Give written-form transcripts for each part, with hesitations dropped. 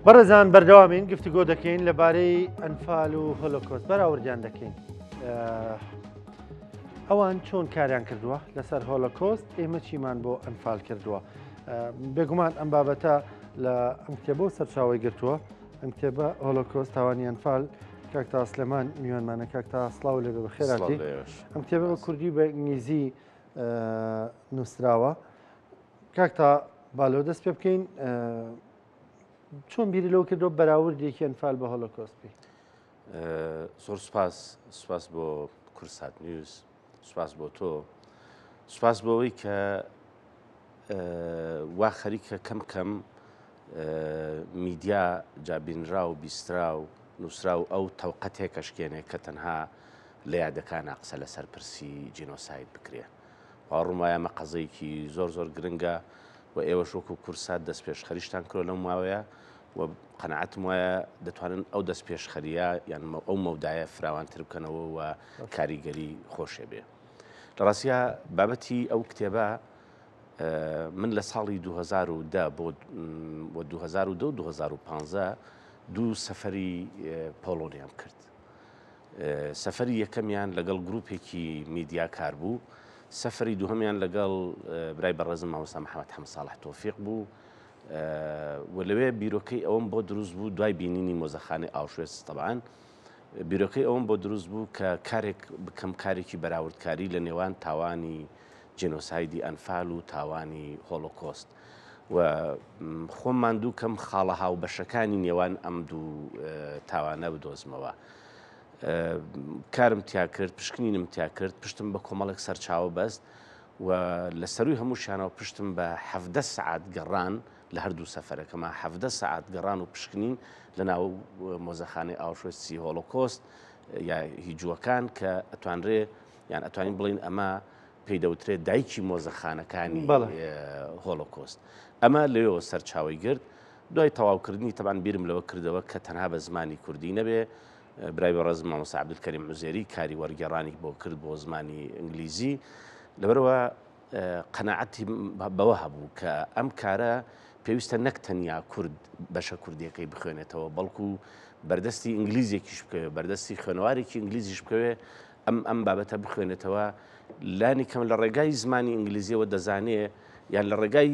بەڕێزان بەردەوامین گفتوگۆ دەکەین لەبارەی ئەنفال و هۆلۆکۆست بەراوردیان دەکەین ئەوان چۆن کاریان کردووە لەسەر هۆلۆکۆست ئێمە چیمان بۆ ئەنفال کردووە بێگومان ئەم بابەتە لە ئەم کتێبە و سەرچاوی گرتووە ئەم کتێبە هۆلۆکۆست تاوانی ئەنفال کاک تا سلێمان میوانمانە کاک تا سڵاو لێ بەخێراتی ئەم کتێبە بە کوردی بە ئینگلیزی نووسراوە کاک تا با لەوە دەست پێ بکەین چۆن بیری لەوە کردەوە بەراوردێکی ئەنفال بە هۆلۆکۆست بکەی؟ زۆر سوپاس سوپاس بۆ کورسات نیوز سوپاس بۆ تۆ سوپاس بۆ ئەوەی کە وا خەریکە کەم کەم میدیا جابینرا و بیسترا و نووسرا و ئەو تەوقەتێکەشکێنێ کە تەنها لە یادەکانە قسە لەسەر پرسی جینۆساید بکرێ. باوەڕم وایە ئەمە قەزەیەکی زۆر زۆر گرنگە و ئێوەش وەکو کورسات دەستپێشخەریشتان کرۆ لەم ماوەیە و قەناعەتم وایە دەتوانن ئەو دەستپێشخەریە یان ئەو مەودایە فراوانتر بکەنەوە و کاریگەری خۆشێ بێ. لە ڕاستیا بابەتی ئەو کتێبە من لە ساڵی 2010 بۆ 2010 2015 دوو سەفەری پۆڵۆنیام کرد. سەفەری یەکەمیان لەگەڵ گروپێکی میدیاکار بوو، سەفەری دووهەمیان لەگەڵ برای بەڕێزم مامۆستا محەمەد حەمە ساڵح تۆفیق بوو و لەوێ بیرۆکەی ئەوەم بۆ دروست بوو دوای بینینی مۆزەخانەی ئاوشوێس تەبعەن بیرۆکەی ئەوەم بۆ دروست بوو کە کارێک بکەم کارێکی بەراوردکاری لە نێوان تاوانی جینۆسایدی ئەنفال و تاوانی هۆڵۆکۆست و خۆم ماندوو کەم خاڵە هاوبەشەکانی نێوان ئەم دوو تاوانە بدۆزمەوە. کارم تیا کرد، پشکنینم تیا کرد، پشتم بە کۆمەڵێک سەرچاوە بەست و لە سەروی هەمووشیانەوە پشتم بە حەڤدە سەعات گەڕان لە هەردوو سەفەرەکەما حەڤدە سەعات گەڕان و پشکنین لە ناو مۆزەخانەی ئاوشوێتسی هۆڵۆکۆست یا هی جووەکان کە ئەتوانرێ یان ئەتوانین بڵین ئەمە پێی دەوترێت دایکی مۆزەخانەکانی هۆلۆکۆست. ئەمە لەوێوە سەرچاوەی گرت. دوای تەواوکردنی تەبعەن بیرم لەوە کردەوە کە تەنها بە زمانی کوردی نەبێ، برای بەڕێزم مامۆستا عەبدولکەریم عوزێری کاری وەرگێڕانی بۆ کرد بۆ زمانی ئینگلیزی. لەبەرئەوە قەناعەتی بەوە هەبوو کە ئەم کارە پێویستە نەک تەنیا کورد بەشە کوردیەکەی بخوێنێتەوە، بەڵکو بەردەستی ئینگلیزێکیش بکەوێ، بەردەستی خوێنەوارێکی ئینگلیزیش بکەوێ ئەم ئەم بابەتە بخوێنێتەوە لانی کەم لە ڕێگای زمانی ئینگلیزیەوە دەزانێ یان لە ڕێگای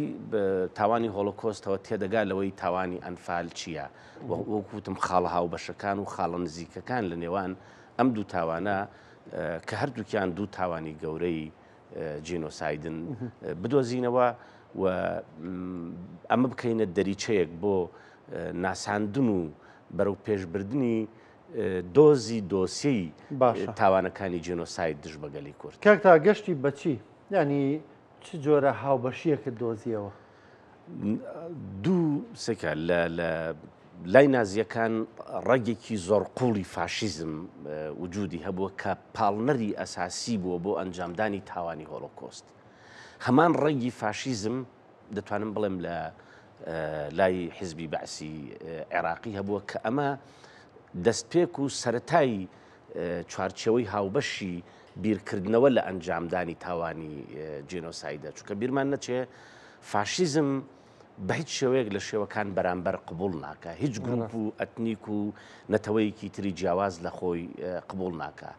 تاوانی هۆڵۆکۆستەوە تێدەگا لەوەی تاوانی ئەنفال چییە وەکوتم خاڵە هاوبەشەکان و خاڵە نزیکەکان لە نێوان ئەم دوو تاوانە کە هەردووکیان دوو تاوانی گەورەی جینۆسایدن بدۆزینەوە و ئەمە بکەینە دەریچەیەک بۆ ناساندن و بەرەو پێشبردننی دۆزی دۆسیەی باشە. تاوانەکانی جینۆساید دژ بە گەلی کورد. کاک تا گەشتی بە چی؟ یانی چ جۆرە هاوبەشییەکت دۆزییەوە؟ دوو سکە لە لە لای نازییەکان ڕەگێکی زۆر قووڵی فاشیزم وجودی هەبووە کە پاڵنەری ئەساسی بووە بۆ ئەنجامدانی تاوانی هۆلۆکۆست. هەمان ڕەگی فاشیزم دەتوانم بڵێم لە لای حزبی بەعسی عێراقی هەبووە کە ئەمە دەستپێک و سەتای چوارچێوەی هاوبەشی بیرکردنەوە لە ئەنجامدانی تاوانی جینۆسایدە چونکە بیرمان نەچێ فاشیزم بە هیچ شێوەیەک لە شێوەکان بەرامبەر قبول ناکە هیچ گروپ و ئەتنیک و نەتەوەیەکی تری جیاواز لە خۆی قبول ناکە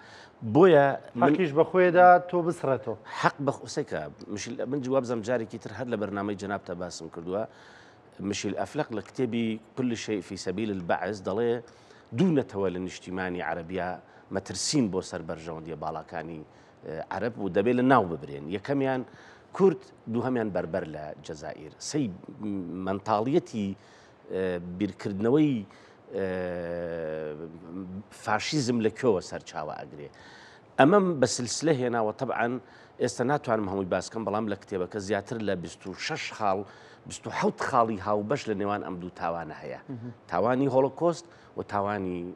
بۆیە حەقیش بە خۆیدا تۆ بسڕێتەوە. حەق بە سەیکە مشیل من وابزانم جارێکی تر هەر لە بەرنامەی جەنابتا باسم کردووە مشیل ئەفلەق لە کتێبی كل شيء في سبيل البعث دەڵێ دوو نەتەوە لە نیشتیمانی عەرەبیا مەترسین بۆ سەر بەرژەوەندیە باڵاکانی عەرەب و دەبێت لە ناو ببرێن یەکەمیان کورد دووهەمیان بەربەر لە جەزائیر سەی مەنتاڵیەتی بیرکردنەوەی فاشیزم لە کوێوە سەرچاوە ئەگرێ ئەمەم بە سلسلە هێناوە تەبعەن ئێستا ناتوانم هەمووی باسکەم بەڵام لە کتێبەکە زیاتر لە 26 خاڵ 27 خاڵی هاوبەش لە نێوان ئەم دوو تاوانە هەیە تاوانی هۆڵۆکۆست و تاوانی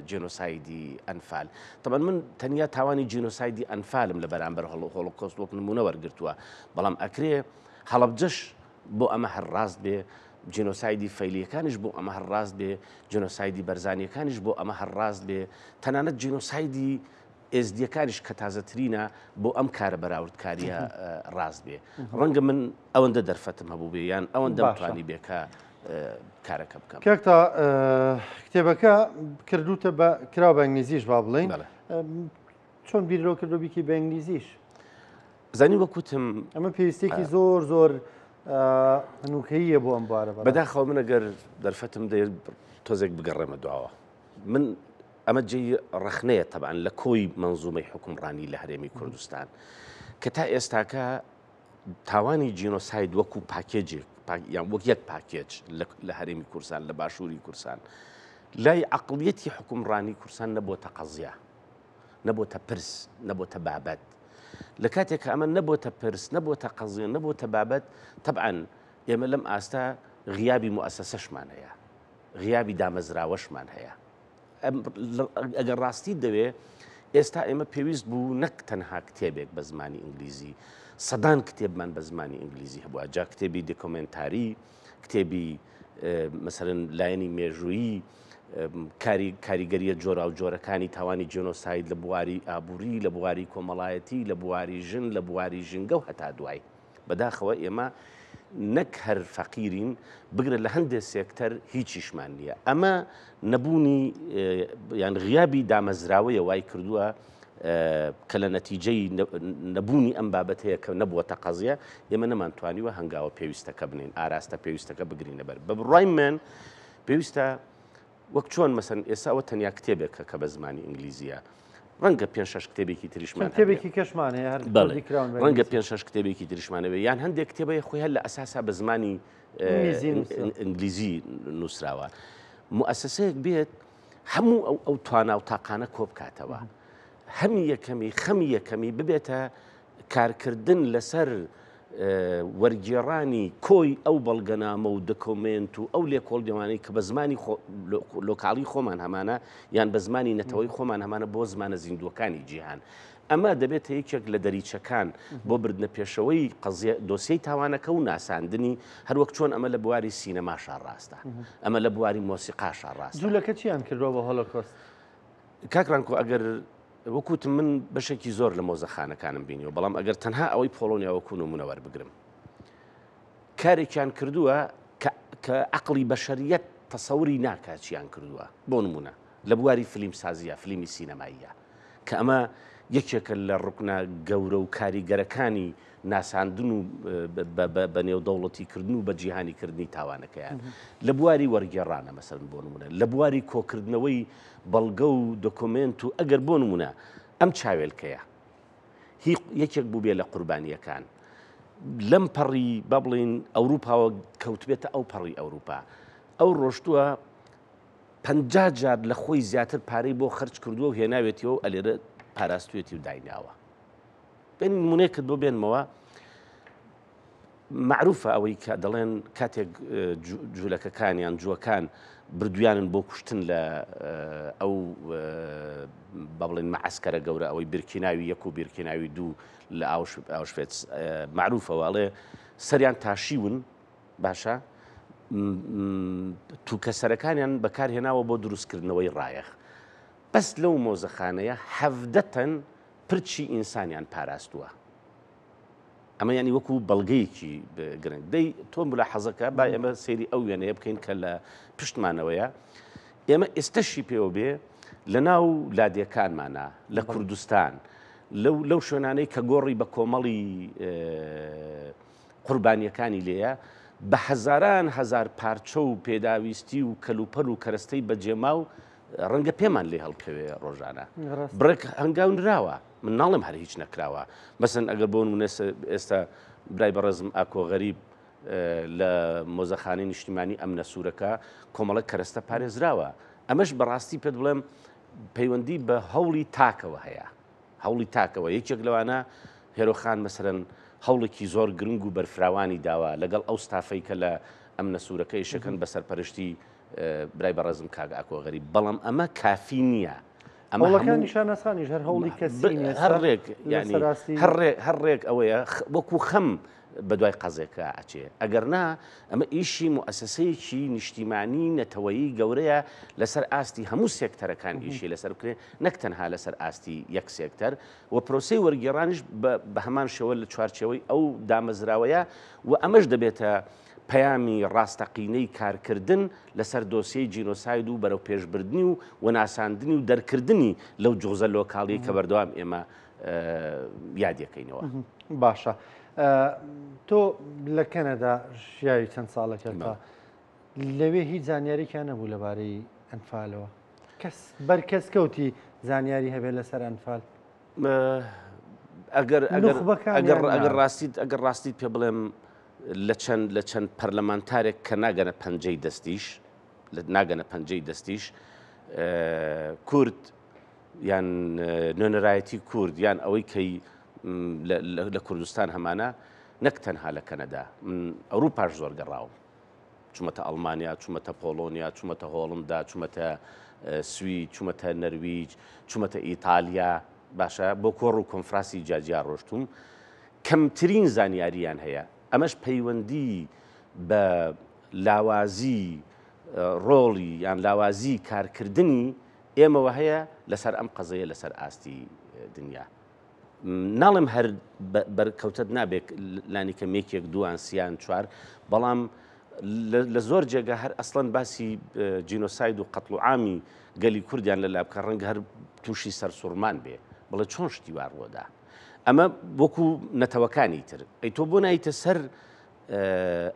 جینۆسایدی ئەنفال تەبعەن من تەنیا تاوانی جینۆسایدی ئەنفالم لە بەرامبەر هۆڵۆکۆست وەک نمونە وەرگتووە بەڵام ئەکرێ هەڵەبجەش بۆ ئەمە هەر ڕاست بێ، جینۆسایدی فەیلییەکانیش بۆ ئەمە هەر ڕاست بێ، جینۆسایدی بەرزانییەکانیش بۆ ئەمە هەر ڕاست بێ، تەنانەت جینۆسایدی ئێزدییەکانیش کە تازەترینە بۆ ئەم کارە بەراوردکارییە ڕاست بێ. ڕەنگە من ئەوەندە دەرفەتم هەبووبێ یان ئەوەندەم باشە. توانیبێ کە کارەکە بکەم. کاک تا کتێبەکە کردوتە بە کرا بە ئینگلیزیش با بڵێین چۆن بیر لەوە کردو بیکی بە ئینگلیزیش؟ زانی وەکوتم ئەمە پێویستێکی زۆر زۆر هەنووکەییە بۆ ئەم بوارە. بەداخەوە من ئەگەر دەرفەتم دێ تۆزێک بگەڕێمە دواوە من ئەمە جێی ڕەخنەیە تەبعەن لە کۆی مەنزومەی حوکمڕانی لە هەرێمی کوردستان کە تا ئێستاکە تاوانی جینۆساید وەکو پاکێجێک یان وەک یەک پاکێج لە هەرێمی کوردستان لە باشووری کوردستان لای عقلیەتی حکومڕانی کوردستان نەبووتە قەزیە نەبووتە پرس نەبووتە بابەت لە کاتێک کە ئەمە نەبووتە پرس نەبووتە قەزیە نەبووتە بابەت تەبعەن ئێمە لەم ئاستە غیابی موئەسەسەشمان هەیە غیابی دامەزراوەشمان هەیە ئەگەر ڕاستیت دەوێ ئێستا ئێمە پێویست بوو نەک تەنها کتێبێک بە زمانی ئینگلیزی سەدان کتێبمان بە زمانی ئینگلیزی هەبووە جا کتێبی دێکۆمێنتاری کتێبی مەسەرەن لایەنی مێژوویی کاری کاریگەریە جۆرا و جۆرەکانی تاوانی جێنۆساید لە بواری ئابووری لە بواری کۆمەڵایەتی لە بواری ژن لە بواری ژینگە و هەتا دوایی بەداخەوە ئێمە نەک هەر فەقیرین بگرە لە هەندێک سێکتەر هیچیشمان نییە ئەمە نەبوونی یان غیابی دامەزراوەیە وای کردووە کە لە نەتیجەی نەبوونی ئەم بابەتەیە کە نەبووەتە قەزیە ئێمە نەمانتوانیوە هەنگاوە پێویستەکە بنین ئاراستە پێویستەکە بگرینە بەر بە بڕای من پێویستە وەک چۆن مەسەن ئێستا ئەوە تەنیا کتێبێکە کە بە زمانی ئینگلیزیە ڕەنگە پێ شش کتێبێکی تریشمان کتێبێکی کەشمان هەیە هەر بەڵێ ڕەنگە پێ شش کتێبێکی تریشمان هەبێ یان هەندێک کتێبەی خۆی هەر لە ئەساسا بە زمانی ئینگلیزی نووسراوە موئەسەسەیەک بێت هەموو ئەو ئەو توانا و تاقانە کۆبکاتەوە هەمی یەکەمی خەمی یەکەمی ببێتە کارکردن لەسەر وەرگێڕانی کۆی ئەو بەڵگەنامە و دۆکۆمێنت و ئەو لێکۆڵینەوانەی کە بە زمانی لۆکاڵی خۆمان هەمانە یان بە زمانی نەتەوەی خۆمان هەمانە بۆ زمانە زیندووەکانی جیهان. ئەمە دەبێتە یەکێک لە دەریچەکان بۆ بردنە پێشەوەی قەزیە دۆسیەی تاوانەکە و ناساندنی هەروەک چۆن ئەمە لە بواری سینەماشا ڕاستە ئەمە لە بواری مۆسیقاشا ڕاستە. جولەکە چیان کردووە بە هۆلۆکۆست؟ کاک ڕانکۆ ئەگەر وەک وتم من بەشێکی زۆر لە مۆزەخانەکانم بینیوە بەڵام ئەگەر تەنها ئەوەی پۆڵۆنیا وەکو نمونە وەربگرم کارێکیان کردووە کە عقلی بەشەریەت تەسەوری ناکات چیان کردووە بۆ نمونە لە بواری فلیم سازیە فلیمی سینەماییە کە ئەمە یەکێکە لە ڕکنە گەورە و کاریگەرەکانی ناساندن و بە نێودەوڵەتی کردن و بە جیهانی کردنی تاوانەکەیان لە بواری وەرگێڕانە مەسەن بۆ نمونە لە بواری کۆکردنەوەی بەڵگە و دۆکۆمێنت و ئەگەر بۆ نمونە ئەم چاوێلکەیە هی یەکێک بووبێ لە قوربانیەکان لەم پەڕی با بڵین ئەوروپاوە کەوتبێتە ئەو پەڕی ئەوروپا ئەو ڕۆشتووە پ جار لە خۆی زیاتر پارەی بۆ خرج کردووە و هێناوێتیەوە و ئەلێرە پاراستوێتی و دایناوە بێن نمونەیەکت بۆ بێنمەوە مەعروفە ئەوەی کە دەڵێن کاتێک جوولەکەکان یان جووەکان بردویانن بۆ کوشتن لە ئەو با بڵێن مەعسکەرە گەورە ئەوەی بیرکیناوی یەک و بیرکیناوی دوو لە ئاوشڤێتس مەعروفەوە ئەڵێ سەریان تاشیون باشە توکە سەرەکانیان بەکارهێناوە بۆ دروستکردنەوەی ڕایەخ بەس لەو مۆزەخانەیە حەڤدە تەن پرچی ئینسانیان پاراستووە ئەمە ینی وەکو بەڵگەیەکی گرنگ دەی تۆ ملا حەزەکە با ئێمە سەیری ئەو وێنەیە بکەین کە لە پشتمانەوەیە ئێمە ئێستەشی پێوە بێ لە ناو لادێکانمانە لە کوردستان لەو لەو شوێنانەی کە گۆڕی بە کۆمەڵی قوربانیەکانی لێیە بە هەزاران هەزار پارچە و پێداویستی و کەلوپەل و کەرەستەی بەجێماو ڕەنگە پێمان لێ هەڵکەوێ ڕۆژانە بڕێک هەنگاو نراوە من ناڵێم هەر هیچ نەکراوە مەسن ئەگەر بۆ نمونە ئێستا برای بەڕێزم ئاکۆ غەریب لە مۆزەخانەی نیشتیمانی ئەمنە سوورەکە کۆمەڵک کەرەستە پارێزراوە ئەمەش بەڕاستی پێت بڵێم پەیوەندی بە هەوڵی تاکەوە هەیە هەوڵی تاکەوە یەکێک لەوانە هێرۆخان مەسەرەن هەوڵێکی زۆر گرنگ و بەرفراوانی داوە لەگەڵ ئەو ستافەی کە لە ئەمنە سوورەکە ئیشەکەن بە سەرپەرشتی برای بەڕێزم کاک ئاکۆ غەریب بەڵام ئەمە کافی نییە ئەمە هەوڵەکانی شاناسانیش هەر هەوڵی کەسی هەر ڕێک یعنی هەر ڕێک هەر ڕێک ئەوەیە وەکو خەم بە دوای قەزێکە ئەچێ ئەگەر نا ئەمە ئیشی موئەسەسەیەکی نیشتیمانی نەتەوەیی گەورەیە لەسەر ئاستی هەموو سێکتەرەکان ئیشی لەسەر بکرێ نەک تەنها لەسەر ئاستی یەک سێکتەر و پرۆسەی وەرگێڕانیش بە هەمان شێوە لە چوارچێوەی ئەو دامەزراوەیە و ئەمەش دەبێتە پەیامی ڕاستەقینەی کارکردن لەسەر دۆسیەی جینۆساید و بەرەوپێشبردنی و و ناساندنی و دەرکردنی لەو جوغزە لۆکاڵیەی کە بەردەوام ئێمە یادیەکەینەوە. باشە تۆ لە کەنەدا ژیاوی چەند ساڵەکە لەوێ هیچ زانیاریکیان نەبوو لەبارەی ئەنفالەوە کەس بەر کەس کەوتی زانیاری هەبێت لەسەر ئەنفال؟ ئەگەر ئەگەر ئەگەر ڕاستیت ئەگەر ڕاستیت پێ بڵێم لە چەند لە چەند پەرلەمانتارێک کە ناگەنە پەنجەی دەستیش لە ناگەنە پەنجەی دەستیش کورد یان نوێنەرایەتی کورد یان ئەوەی کەی لە کوردستان هەمانە نەک تەنها لە کەنەدا من ئەوروپاش زۆر گەڕاوم چومەتە ئەڵمانیا، چومەتە پۆڵۆنیا، چومەتە هۆڵندا، چومەتە سوید، چومەتە نەرویج، چومەتە ئیتالیا، باشە بۆ کۆڕ و کۆنفراسی جیاجیا ڕۆشتوم، کەمترین زانیاریان هەیە، ئەمەش پەیوەندی بە لاوازی ڕۆڵی یان لاوازی کارکردنی ئێمەوە هەیە لەسەر ئەم قەزەیە لەسەر ئاستی دنیا. ناڵێم هەر بەرکەوتەت نابێت لانیکەم یەکێک دووان سیان چوار بەڵام لە زۆر جێگە هەر ئەسڵەن باسی جینۆساید و قەتڵ و عامی گەلی کوردیان لە لا بکە ڕەنگە هەر تووشی سەرسوڕمان بێ بڵێ چۆن شتی وا ڕووەدا ئەمە وەکو نەتەوەکانی تر ئەی تۆ بۆ نایتە سەر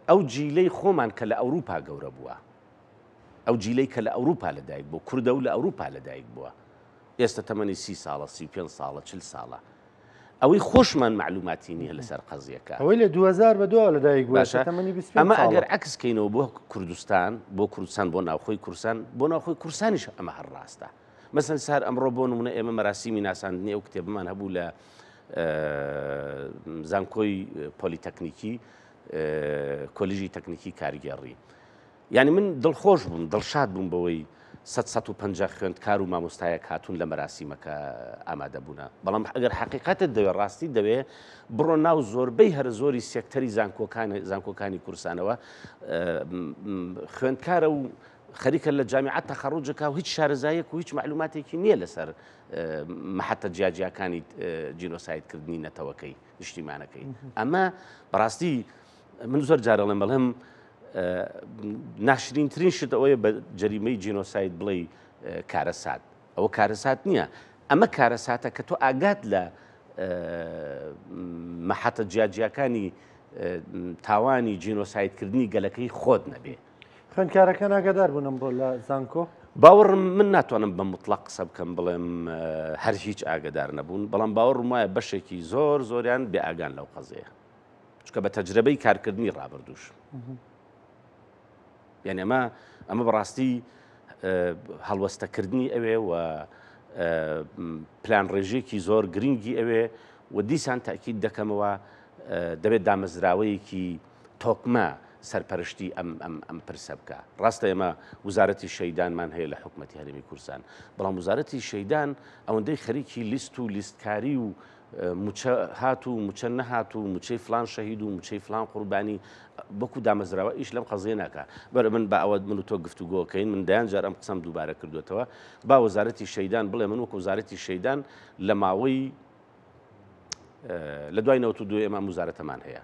ئەو جیلەی خۆمان کە لە ئەوروپا گەورە بووە ئەو جیلەی کە لە ئەوروپا لەدایک بوو کوردە و لە ئەوروپا لەدایک بووە ئێستا تەمەنی سی ساڵە، 35 ساڵە، 40 ساڵە. ئەوەی خۆشمان مەعلوماتی نییە لەسەر قەزیەکە. ئەوەی لە 2000 بە دواوە لەدایک بووە ئێستا تەمەنی 25 ئەمە ئەگەر عەکس کەینەوە بۆ کوردستان، بۆ کوردستان بۆ ناوخۆی کوردستان، بۆ ناوخۆی کوردستانیش ئەمە هەر ڕاستە. مەسەن سار ئەمڕۆ بۆ نمونە ئێمە مەراسیمی ناساندنی ئەو کتێبمان هەبوو لە زانکۆی پۆلیتەکنیکی کۆلیژی تەکنیکی کارگێڕی. یانی من دڵخۆش بووم، دڵشاد بووم بەوەی سەد 150 خوێندکار و مامۆستایەک هاتوون لە مەراسیمەکە ئامادە بوونە. بەڵام ئەگەر حەقیقەتت دەوێ، ڕاستیت دەوێ، بڕۆ ناو زۆربەی هەرە زۆری سێکتەری زانکۆکان، زانکۆکانی کوردستانەوە، خوێندکارە و خەریکە لە جامیعە تەخەڕوج ئەکا و هیچ شارەزاییەک و هیچ مەعلوماتێکی نییە لەسەر مەحەتە جیاجیاکانی جینۆسایدکردنی نەتەوەکەی، نیشتیمانەکەی. ئەمە بەڕاستی من زۆر جار ئەڵێم بەڵێم ناشرینترین شت ئەوەیە بە جەریمەی جینۆساید بڵێ کارەسات ئەوە کارەسات نییە ئەمە کارەساتە کە تۆ ئاگات لە مەحەتە جیاجیاکانی تاوانی جینۆسایدکردنی گەلەکەی خۆت نەبێ. خوێندکارەکان ئاگادار بوون ئەمڕۆ لە زانکۆ؟ باوەڕم من ناتوانم بە مطلق قسە بکەم بڵێم هەر هیچ ئاگادار نەبوون بەڵام باوەڕم وایە بەشێکی زۆر زۆریان بێ ئاگان لەو قەزەیە. چونکە بە تەجرەبەی کارکردنی ڕابردووش یعنی ئەمە ئەمە بەڕاستی هەڵوەستەکردنی ئەوێ و پلان ڕێژێکی زۆر گرنگی ئەوێ و دیسان تاکیید دەکەمەوە دەبێت دامەزراوەیەکی تۆکمە سەرپەرشتی ئەم ئەم ئەم پرسە بکە ڕاستە ئێمە وزارەتی شەیدانمان هەیە لە حکوومەتتی هەرێمی کوردستان بەڵام وزارەتی شەیدان ئەوەندەی خەریکی لیست و لیستکاری و موچە هات و موچە نەهات و موچەی فلان شەهید و موچەی فلان قوربانی وەکو دامەزراوە ئیش لەم قەزیە ناکا بەرە من با ئەوە من و تۆ گفتوگۆکەین من دەیان جار ئەم قسەم دووبارە کردوێتەوە با وەزارەتی شەیدان بڵێ من وەکو وەزارەتی شەیدان لە ماوەی لە دوای 92 ئێمە ئەم وزارەتەمان هەیە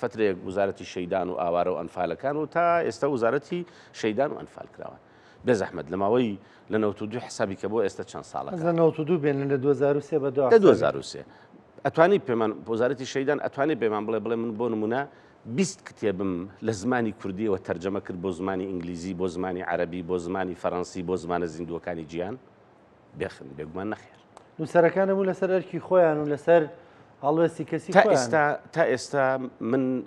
فترەیەک وزارەتی شەیدان و ئاوارە و ئەنفالەکان و تا ئێستا وزارەتی شەیدان و ئەنفال کراوە بێ زەحمەت لە ماوەی لە 92 حسابی کە بۆ ئێستا چەند ساڵە لە 92 بێنن لە 2003 بە دو لە 2003 ئەتوانی پێمان وەزارەتی شەیدان ئەتوانێت پێمان بڵێ بڵێ من بۆ نمونە 20 کتێبم لە زمانی کوردیەوە تەرجەمە کرد بۆ زمانی ئینگلیزی بۆ زمانی عەربی بۆ زمانی فەرەنسی بۆ زمانە زیندووەکانی جیهان بێخن بێگومان نەخێر. نووسەرەکان هەموو لەسەر ئەرکی خۆیان و لەسەر هەڵوێستی کەسی تا ئێستا تا ئێستا من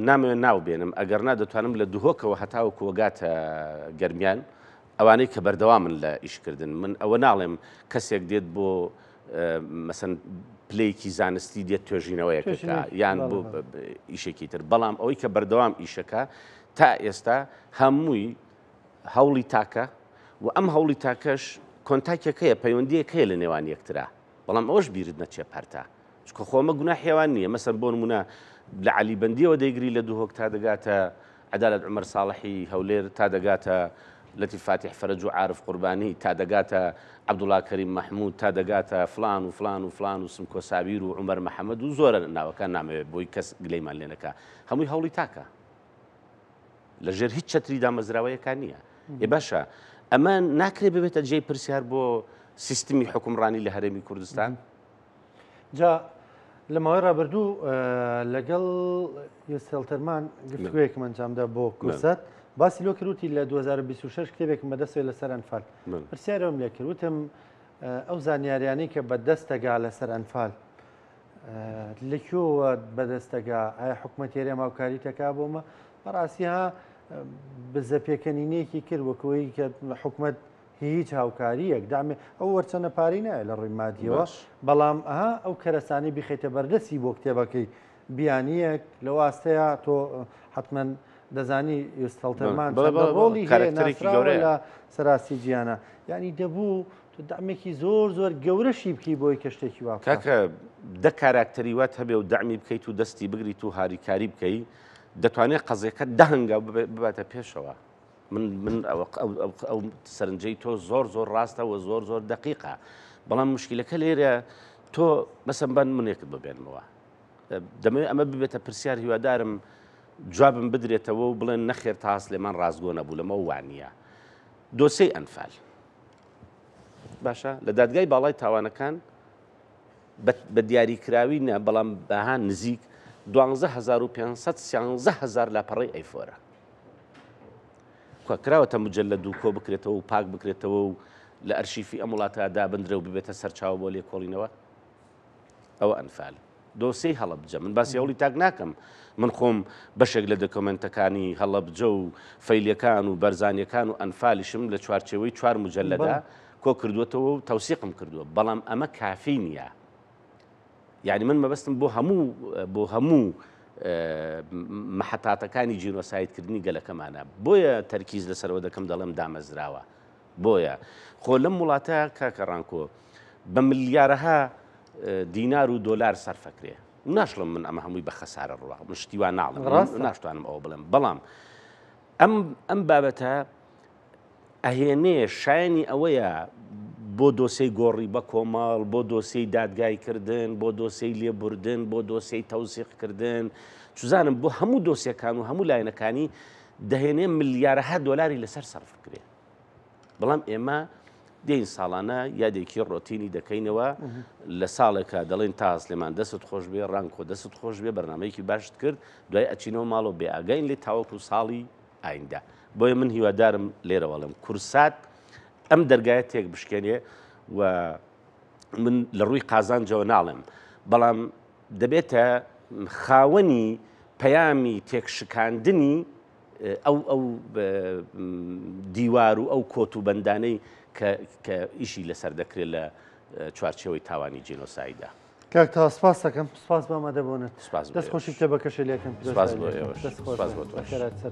نامەوێت ناو بێنم ئەگەر نا دەتوانم لە دهۆکەوە هەتاوەکو وەگاتە گەرمیان ئەوانەی کە بەردەوامن لە ئیشکردن من ئەوە ناڵێم کەسێک دێت بۆ مەسەن پلەیەکی زانستی دێت توێژینەوەیەکەکە یان بۆ ئیشێکی تر بەڵام ئەوەی کە بەردەوام ئیشەکە تا ئێستا هەمووی هەوڵی تاکە و ئەم هەوڵی تاکەش کۆنتاکێک هەیە، پەیوەندییەک هەیە لە نێوان یەکترا، بەڵام ئەوەش بیرت نەچێ پەرتە، چونکە خۆ ئەمە گوناحی ئەوان نییە، مەسەن بۆ نموونە لە عەلی بەندییەوە دەیگری لە دهۆک تا دەگاتە عەدالەت عومەر ساڵحی هەولێر تا دەگاتە لەتیف فاتیح فەرەج و عارف قوربانی تا دەگاتە عەبدوڵا کەریم مەحموود تا دەگاتە فڵان و فڵان و فڵان و سمکۆ سابیر و عومەر محەمەد و زۆرە ناوەکان نامەوێت بۆی کەس گلەیمان لێ نەکا هەمووی هەوڵی تاکە. لە ژێر هیچ چەتری دامەزراوەیەکا نییە. ئێ باشە ئەمە ناکرێ ببێتە جێی پرسیار بۆ سیستمی حوکمڕانی لە هەرێمی کوردستان؟ جا لە ماوەی ڕابردوو لەگەڵ یوسێڵتەرمان گفتوگۆیەکم ئەنجامدا بۆ کوردسات باسی لۆ کرد وتی لە 2026 کتێبێکم بەدەستەوە لەسەر ئەنفال پرسیارم لێ کرد وتم ئەو زانیاریانەی کە بەدەستەگا لەسەر ئەنفال لە کوێوە بەدەستەگا ئایا حکومەت هەرێم هاوکاری تەکا بۆمە بەڕاستی ها بزە پێکەنینێکی کرد وەکەوەی کە حکومەت هیچ هاوکاریەک دامێ ئەو وەرچەنە پارەی نایە لە ڕووی مادیەوە بەڵام ئەها ئەو کەرەسانی بخیتە بەردەستی بۆ کتێبەکەی بیانیەک لەو ئاستەیە تۆ حتمما دەزانی یوستەڵتەرمان ڕۆڵی کارکتەرێکی گەورەیە لە سەراستی جیانە یعنی دەبوو تۆ دەعمێکی زۆر زۆر گەورەشی بکەی بۆی کە شتێکی وا بکات. کاکە دە کاراکتەری وات هەبێ و دەعمی بکەیت و دەستی بگریت و هاریکاری بکەی دەتوانێت قەزیەکە دە هەنگاو بباتە پێشەوە. من من ئەو سەرنجەی تۆ زۆر زۆر ڕاستە و زۆر زۆر دەقیقە بەڵام مشکلەکە لێرە تۆ بەسەم بەن منێکت ببێنمەوە دەمەوێت ئەمە ببێتە پرسیار هیوادارم جوابم بدرێتەوە و بڵێن نەخێر تا سلێمان ڕاستگۆ نەبوو لەمە وانە دۆسەی ئەنفال باشە لە دادگای باڵای تاوانەکان بە دیاریکراوی نە بەڵام بەها نزیک 12513 هزار لاپەڕەی ئەیفۆرە کراوەتە مجلد و کۆ بکرێتەوە و پاک بکرێتەوە و لە ئەرشیفی ئەم وڵاتە دابندرێ و ببێتە سەرچاوە بۆ لێکۆڵینەوە ئەوە ئەنفال. دۆسێی هەڵەبجە، من باسی هەوڵی تاک ناکەم، من خۆم بەشێک لە دۆکۆمێنتەکانی هەڵەبجە و فەیلیەکان و بەرزانیەکان و ئەنفالیشم لە چوارچێوەی چوار موجەلەدا کۆ کردووەتەوە و تەوسیقم کردووە، بەڵام ئەمە کافی نییە. یعنی من مەبەستم بۆ هەموو بۆ هەموو محەتاتەکانی جینۆسایدکردنی گەلەکەمانە، بۆیە تەرکیز لەسەرەوە دەکەم دەڵێم دامەزراوە. بۆیە خۆ لەم وڵاتە کاکە ڕانکۆ بە ملیارەها دینار و دۆلار سەرفەکرێ ناشڵم من ئەمە هەمووی بە خەسارە ڕوا من شتی وا ناڵم ناشتوانم ئەوە بڵێم بەڵام ئەم ئەم بابەتە ئەهێنێ شایانی ئەوەیە بۆ دۆسەی گۆڕی بە کۆمەڵ بۆ دۆسەی دادگای کردن بۆ دۆسەی لێبوردن بۆ دۆسەی تەوسیقکردن چزانم بۆ هەموو دۆسیەکان و هەموو لایەنەکانی دەهێنێ ملیارەها دۆلاری لەسەر سەرف بکرێ بەڵام ئێمە دێین ساڵانە یادێکی ڕۆتینی دەکەینەوە لە ساڵێکە دەڵێن تا سلێمان دەست خۆش بێ ڕانکۆ دەست خۆش بێ بەرنمەیەکی باشت کرد دوای ئەچینەوە ماڵەوە بێ ئاگاین لێ تاوەکو ساڵی ئایندە بۆیە من هیوادارم لێرەوەڵم کورسات ئەم دەرگایە تێک بشکێنێ و من لە ڕووی قازانجەوە ناڵێم بەڵام دەبێتە خاوەنی پەیامی تێکشکاندنی ئەو ئەو دیوار و ئەو کۆت و بەندانەی کە کە ئیشی لەسەر دەکرێت لە چوارچێوەی تاوانی جینۆسایدا. کاک تەها سپاس دەکەم سپاس بۆ ئامادەبوونت سپاس دەست خۆشی کتێبەکەشی لێکەم سپاس بۆ ئێوەش سپاس بۆ تۆش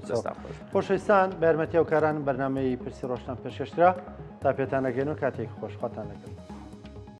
دەستان خۆش خۆشەویستان بە یارمەتی هاوکارانم بەرنامەی پرسی ڕۆژتان پێشکەشکرا تا پێتان ئەگەین و کاتێکی خۆش خواتان لەگەڵ.